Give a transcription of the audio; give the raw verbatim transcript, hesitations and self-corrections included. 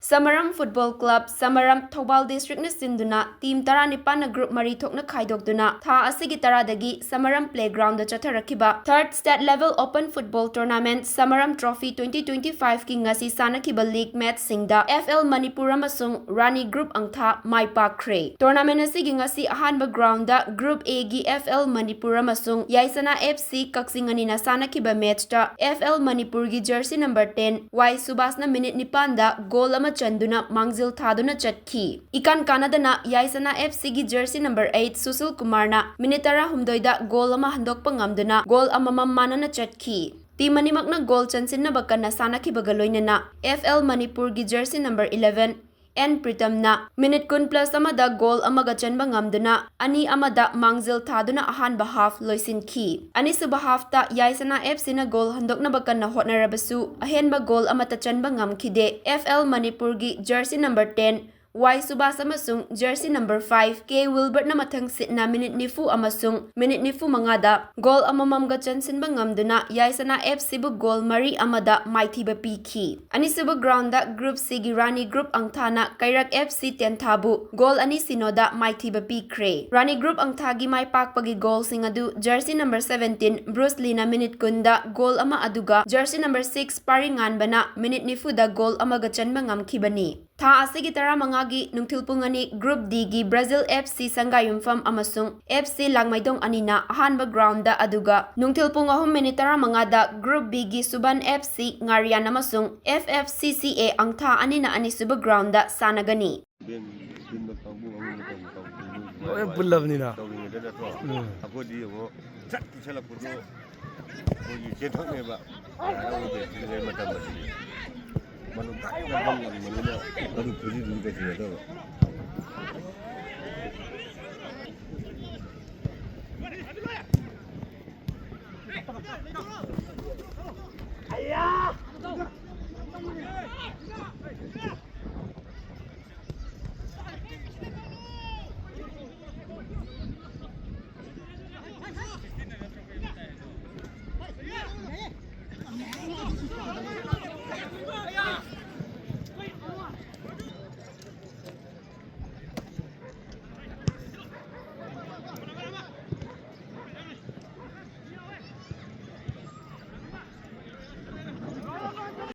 ꯁꯃꯔꯝ football club, ꯁꯃꯔꯝ, Thoubal ꯗꯤꯁꯇ꯭ꯔꯤꯛꯅ ꯁꯤꯟꯗꯨꯅ team ꯇꯔꯥꯅꯤꯄꯥꯟꯅ group ꯃꯔꯤ ꯊꯣꯛꯅ ꯈꯥꯏꯗꯣꯛꯇꯨꯅ ꯊꯥ ꯑꯁꯤꯒꯤ ꯇꯔꯥꯗꯒꯤ ꯁꯃꯔꯝ ꯄ꯭ꯂꯦꯒ꯭ꯔꯥꯎꯟꯗ ꯆꯠꯊꯔꯛꯈꯤꯕ ꯊꯥꯔꯠ state level open football tournament Samaram trophy twenty twenty-five ꯀꯤ ꯉꯁꯤ ꯁꯥꯟꯅꯈꯤꯕ ꯂꯤꯒ ꯃꯦꯆꯁꯤꯡꯗ ꯑꯦꯐ ꯑꯦꯜ ꯃꯅꯤꯄꯨꯔ ꯑꯃꯁꯨꯡ ꯔꯥꯅꯤ ꯒ꯭ꯔꯨꯞ ꯑꯪꯊꯥ ꯃꯥꯏ ꯄꯥꯛꯈ꯭ꯔꯦ꯫ ꯇꯣꯔꯅꯥꯃꯦꯟꯠ ꯑꯁꯤꯒꯤ ꯉꯁꯤ ꯑꯍꯥꯟꯕ ꯒ꯭ꯔꯥꯎꯟꯗ ꯒ꯭ꯔꯨꯞ ꯑꯦꯒꯤ ꯑꯦꯐ ꯑꯦꯜ ꯃꯅꯤꯄꯨꯔ ꯑꯃꯁꯨꯡ ꯌꯥꯏꯁꯅꯥ ꯑꯦꯐ ꯁꯤ ꯀꯛꯆꯤꯡ ꯑꯅꯤꯅ ꯁꯥꯟꯅꯈꯤꯕ ꯃꯦꯆꯇ ꯑꯦꯐ ꯑꯦꯜ ꯃꯅꯤꯄꯨꯔꯒꯤ ꯖꯔꯁꯤ ꯅꯝꯕꯔ ten ꯋꯥꯏ ꯁꯨꯕꯥꯁꯅ ꯃꯤꯅꯤꯠ ꯅꯤꯄꯥꯟꯗ ꯒꯣꯜ ꯑꯃ ꯆꯟꯗꯨꯅ ꯃꯥꯡꯖꯤꯜ ꯊꯥꯗꯨꯅ ꯆꯠꯈꯤ꯫ ꯏꯀꯥꯟ ꯀꯥꯟꯅꯗꯅ ꯌꯥꯏꯁꯅꯥ ꯑꯦꯐ ꯁꯤꯒꯤ ꯖꯔꯁꯤ ꯅꯝꯕꯔ eight ꯁꯨꯁꯤꯜ ꯀꯨꯃꯥꯔꯅ ꯃꯤꯅꯤꯠ ꯇꯔꯥꯍꯨꯝꯗꯣꯏꯗ ꯒꯣꯜ ꯑꯃ ꯍꯟꯗꯣꯛꯄ ꯉꯝꯗꯨꯅ ꯒꯣꯜ ꯑꯃꯃꯝ ꯃꯥꯟꯅꯅ ꯆꯠꯈꯤ꯫ ꯇꯤꯝ ꯑꯅꯤꯃꯛꯅ ꯒꯣꯜ ꯆꯟꯁꯤꯟꯅꯕ ꯀꯟꯅ ꯁꯥꯟꯅꯈꯤꯕꯒ ꯂꯣꯏꯅꯅ ꯑꯦꯐ ꯑꯦꯜ ꯃꯅꯤꯄꯨꯔꯒꯤ ꯖꯔꯁꯤ ꯅꯝꯕꯔ eleven ꯑꯦꯟ ꯄ꯭ꯔꯤꯇꯝꯅ ꯃꯤꯅꯤꯠ ꯀꯨꯟ plus ꯑꯃꯗ ꯒꯣꯜ ꯑꯃꯒ ꯆꯟꯕ ꯉꯝꯗꯨꯅ ꯑꯅꯤ ꯑꯃꯗ ꯃꯥꯡꯖꯤꯜ ꯊꯥꯗꯨꯅ ꯑꯍꯥꯟꯕ ꯍꯥꯐ ꯂꯣꯏꯁꯤꯟꯈꯤ꯫ ꯑꯅꯤꯁꯨꯕ ꯍꯥꯐꯇ ꯌꯥꯏꯁꯅꯥ ꯑꯦꯐ ꯁꯤꯅ ꯒꯣꯜ ꯍꯟꯗꯣꯛꯅꯕ ꯀꯟꯅ ꯍꯣꯠꯅꯔꯕꯁꯨ ꯑꯍꯦꯟꯕ ꯒꯣꯜ ꯑꯃꯠꯇ ꯆꯟꯕ ꯉꯝꯈꯤꯗꯦ꯫ ꯑꯦꯐ ꯑꯦꯜ ꯃꯅꯤꯄꯨꯔꯒꯤ ꯖꯔꯁꯤ ꯅꯝꯕꯔ ten ꯋꯥꯏ ꯁꯨꯕꯥꯁ ꯑꯃꯁꯨꯡ ꯖꯔꯁꯤ ꯅꯝꯕꯔ five ꯀꯦ ꯋꯤꯜꯕꯔꯠꯅ ꯃꯊꯪ ꯁꯤꯠꯅ ꯃꯤꯅꯤꯠ ꯅꯤꯐꯨ ꯑꯃꯁꯨꯡ ꯃꯤꯅꯤꯠ ꯅꯤꯐꯨ ꯃꯉꯥꯗ ꯒꯣꯜ ꯑꯃꯃꯝꯒ ꯆꯟꯁꯤꯟꯕ ꯉꯝꯗꯨꯅ ꯌꯥꯏꯁꯅꯥ ꯑꯦꯐ ꯁꯤꯕꯨ ꯒꯣꯜ ꯃꯔꯤ ꯑꯃꯗ ꯃꯥꯏꯊꯤꯕ ꯄꯤꯈꯤ꯫ ꯑꯅꯤꯁꯨꯕ ꯒ꯭ꯔꯥꯎꯟꯗ ꯒ꯭ꯔꯨꯞ ꯁꯤꯒꯤ ꯔꯥꯅꯤ ꯒ꯭ꯔꯨꯞ ꯑꯪꯊꯥꯅ ꯀꯩꯔꯛ ꯑꯦꯐ ꯁꯤ ꯇꯦꯟꯊꯥꯕꯨ ꯒꯣꯜ ꯑꯅꯤ ꯁꯤꯅꯣꯗ ꯃꯥꯏꯊꯤꯕ ꯄꯤꯈ꯭ꯔꯦ꯫ ꯔꯥꯅꯤ ꯒ꯭ꯔꯨꯞ ꯑꯪꯊꯥꯒꯤ ꯃꯥꯏ ꯄꯥꯛꯄꯒꯤ ꯒꯣꯜꯁꯤꯡ ꯑꯗꯨ ꯖꯔꯁꯤ ꯅꯝꯕꯔ seventeen ꯕ꯭ꯔꯨꯁꯂꯤꯅ ꯃꯤꯅꯤꯠ ꯀꯨꯟꯗ ꯒꯣꯜ ꯑꯃ ꯑꯗꯨꯒ ꯖꯔꯁꯤ ꯅꯝꯕꯔ six ꯄꯥꯔꯤꯉꯥꯟꯕꯅ ꯃꯤꯅꯤꯠ ꯅꯤꯐꯨꯗ ꯒꯣꯜ ꯑꯃꯒ ꯆꯟꯕ ꯉꯝꯈꯤꯕꯅꯤ꯫ ꯊꯥ ꯑꯁꯤꯒꯤ ꯇꯔꯥꯃꯉꯥꯒꯤ ꯅꯨꯡꯊꯤꯜ ꯄꯨꯡ ꯑꯅꯤ ꯒ꯭ꯔꯨꯞ ꯗꯤꯒꯤ ꯕ꯭ꯔꯥꯖꯤꯜ ꯑꯦꯐ ꯁꯤ ꯁꯪꯒꯥꯌꯨꯝꯐꯝ ꯑꯃꯁꯨꯡ ꯑꯦꯐ ꯁꯤ ꯂꯥꯡꯃꯩꯗꯣꯡ ꯑꯅꯤꯅ ꯑꯍꯥꯟꯕ ꯒ꯭ꯔꯥꯎꯟꯗ, ꯑꯗꯨꯒ ꯅꯨꯡꯊꯤꯜ ꯄꯨꯡ ꯑꯍꯨꯝ ꯃꯤꯅꯤꯠ ꯇꯔꯥꯃꯉꯥꯗ ꯒ꯭ꯔꯨꯞ ꯕꯤꯒꯤ ꯁꯨꯕꯟ ꯑꯦꯐ ꯁꯤ ꯉꯥꯔꯤꯌꯥꯟ ꯑꯃꯁꯨꯡ ꯑꯦꯐ ꯑꯦꯐ ꯁꯤ ꯁꯤ ꯑꯦ ꯑꯪꯊꯥ ꯑꯅꯤꯅ ꯑꯅꯤꯁꯨꯕ ꯒ꯭ꯔꯥꯎꯟꯗ ꯁꯥꯟꯅꯒꯅꯤ꯫ ꯂꯣꯏꯅ ꯄꯨꯜꯂꯕꯅꯤꯅ꯫ ꯇꯧꯔꯤꯉꯩꯗ ꯅꯠꯇ꯭ꯔꯣ? ꯎꯝ꯫ ꯑꯩꯈꯣꯏꯗꯤ ꯌꯦꯡꯉꯣ, ꯆꯠ ꯄꯤꯁꯜꯂꯛꯄꯗꯣ ꯑꯩꯈꯣꯏꯒꯤ ꯆꯦꯟꯊꯣꯛꯅꯦꯕ꯫ ꯂꯥꯏ ꯍꯔꯥꯎꯕ ꯄꯤꯔꯤꯉꯩ ꯃꯇꯝ ꯑꯁꯤꯗꯤ ꯃꯅꯨꯡ ꯇꯥꯅ ꯐꯝ ꯉꯝꯕꯅꯤꯅ ꯃꯗꯨ ꯐꯨꯖꯤꯟꯗꯨꯅ ꯀꯩꯁꯨ ꯅꯠꯇꯕ꯫